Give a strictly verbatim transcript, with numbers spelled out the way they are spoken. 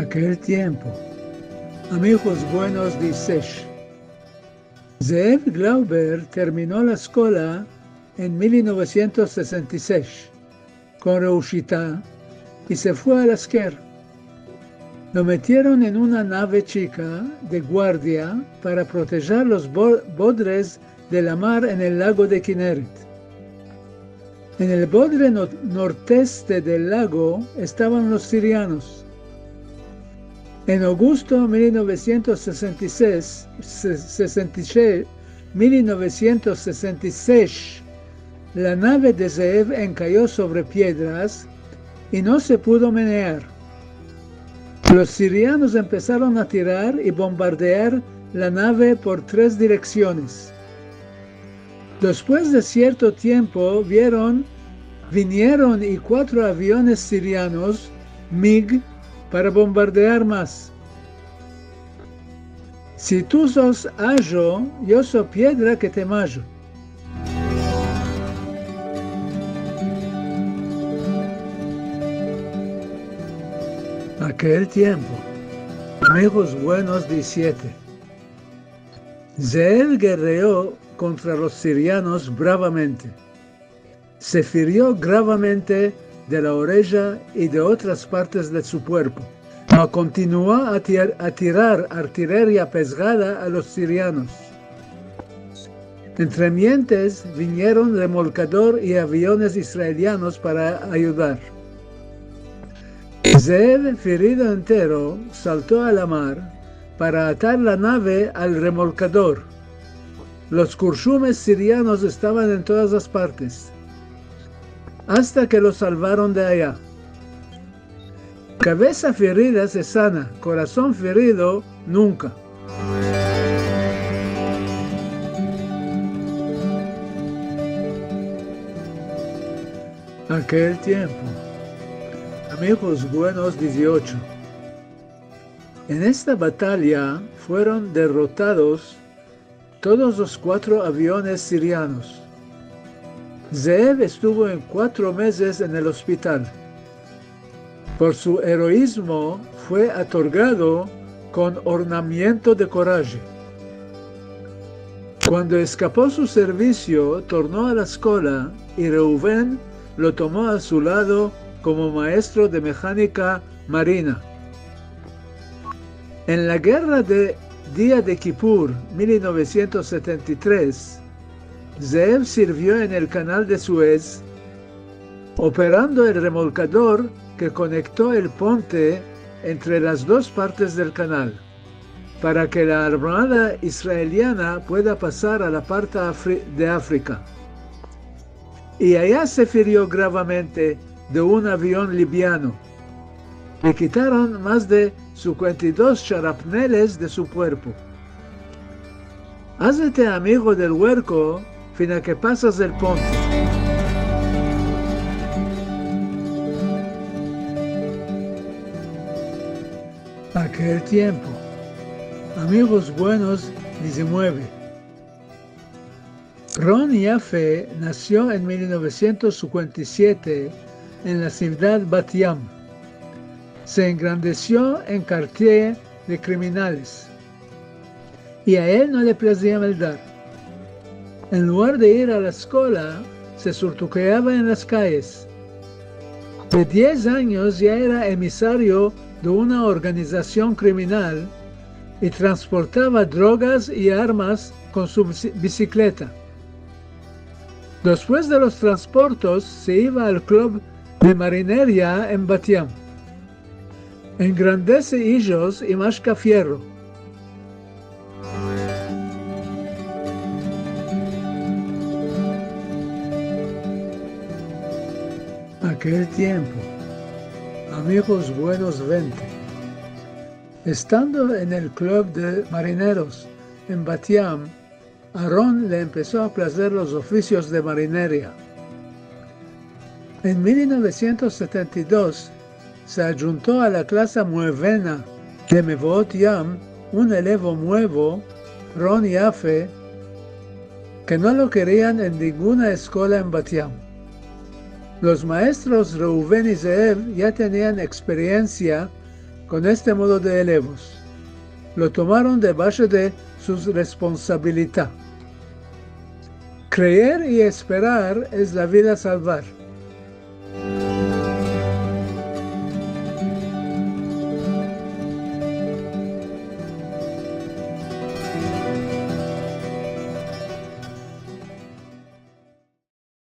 Akel tiempo. Amigos buenos de Isesh. Zeev Glauber termino la eskola en mil novesientos sesenta i sesh kon reushita i se fue al asker. Lo metieron en una nave chika de guardia para protejar los bo-, bodres de la mar en el lago de Kineret. En el bodre no-, nordeste del lago estavan los sirianos. En agosto mil novesientos sesenta i sesh, se-, sesenta i sesh, mil novesientos sesenta i sesh, la nave de Zeev enkayo sovre piedras i no se pudo menear. Los sirianos empesaron a tirar i bombardear la nave por tres direksiones. Despues de sierto tiempo vieron, vinieron i kuatro aviones sirianos MiG para bombardear mas. Si tu sos ajo, yo so piedra ke te majo. Akel tiempo. Amigos buenos de Isesh. Zeev gerreo kontra los sirianos bravamente. Se ferio gravamente de la oreja i de otras partes de su kuerpo. Ma kontinuo a tir-, a tirar artileria pezada a los sirianos. Entremientes vinieron remolkador i aviones israelianos para ayudar. Zeev, ferido entero, salto a la mar para atar la nave al remolkador. Los kurshumes sirianos estavan en todas las partes, asta ke lo salvaron de aya. Kavesa ferida se sana, korason ferido nunka. Akel tiempo. Amigos buenos diziocho. En esta batalya fueron derrotados todos los kuatro aviones sirianos. Zeev estuvo en kuatro mezes en el ospital. Por su eroizmo fue otorgado kon ornamiento de koraje. Kuando eskapo su servisio, torno a la eskola i Reuven lo tomo a su lado komo maestro de mehanika marina. En la gerra de Dia de Kipur, mil novesientos setenta i tres, Zeev sirvio en el kanal de Suez, operando el remolkador ke konekto el ponte entre las dos partes del kanal, para ke la armada israeliana pueda pasar a la parte afri-, de Afrika. I aya se ferio gravamente de un avion libiano. Le kitaron mas de sinkuenta i dos sharapneles de su kuerpo. Azete amigo del huerko fina ke pasas el ponte. Akel tiempo. Amigos buenos dizimueve. Ron Yafe nasio en mil novesientos sinkuenta i siete en la sivdad Bat Yam. Se engrandesio en kartier de kriminales. I a el no le plazia meldar. En lugar de ir a la eskola, se surtukeava en las kayes. De diez anyos ya era emisario de una organizasion kriminal i transportava drogas i armas kon su bisi-, bisikleta. Despues de los transportos, se iva al klub de marineria en Bat Yam. Engrandese ijos i mashka fierro. Akel tiempo. Amigos buenos vente. Estando en el klub de marineros en Bat Yam, a Ron le empeso a plazer los ofisios de marineria. En mil novesientos setenta i dos se adjunto a la klasa muevena de Mevoot Yam un elevo muevo, Ron Yafe, ke no lo kerian en ninguna eskola en Bat Yam. Los maestros Reuven i Zeev ya tenian eksperiensia kon este modo de elevos. Lo tomaron debasho de sus responsabilita. Kreer i esperar es la vida salvar.